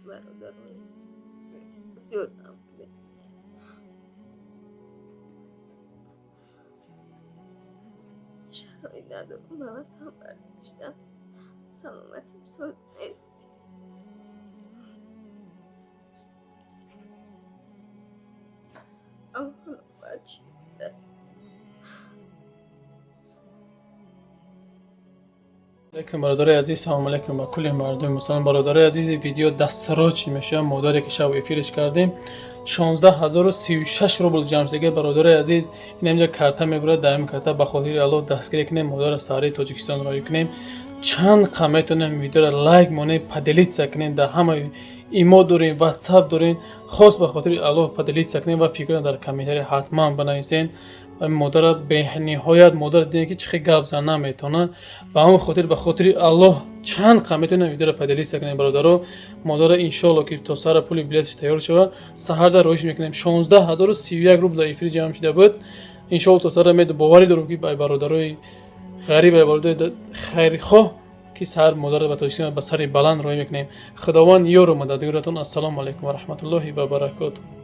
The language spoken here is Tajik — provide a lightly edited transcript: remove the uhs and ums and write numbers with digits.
Бародарон, илтимос, ёрдам кунед. Шароит надорам ба ватан баргаштан. Саломатим соз нест. Аввало баъд чиз. Алейкум, бародари азиз, салому алейкум ба кулли мардуми мусалмон. Бародари азизи, видео дастсарочи мешавад. Модаре ки шаб эфириш кардем, 16 036 рубл ҷамъ шудага. Бародари азиз, ин инҷа карта мебурад. Дар ҳамин карта ба хотири Аллоҳ дастгирӣ кунем, модарро саҳраи Тоҷикистон роҳӣ кунем. Чанд қа метавонем, видеоро лайк монем, поделиться кунем. Дар ҳама имо дорем, ватсап дорем, хос ба хотири Аллоҳ поделиться кунем ва фикрро дар комментария ҳатман бинависем. Модара бениҳоят, модар дидем, ки чӣ хел гап зан наметавонад. Ба ҳамон хотир, ба хотири Аллоҳ, чанд қа метавонем, видеоро поделиться кунем, бародаро. Модара, иншоалло, ки то сара пули билеташ тайёр шавад, саҳарда роҳиш мекунем. 16 031 рубл дар эфир ҷамъ шуда буд. Иншоалло, то сара ме боварӣ дорам, ки бародарои ғариб, бародарои хайрхоҳ, ки саҳар модарро ба Тоҷикистон ба сари баланд роҳӣ мекунем. Худованд ёру мададгоратон. Ассалому алайкум ва раҳматуллоҳи ва баракотуҳ.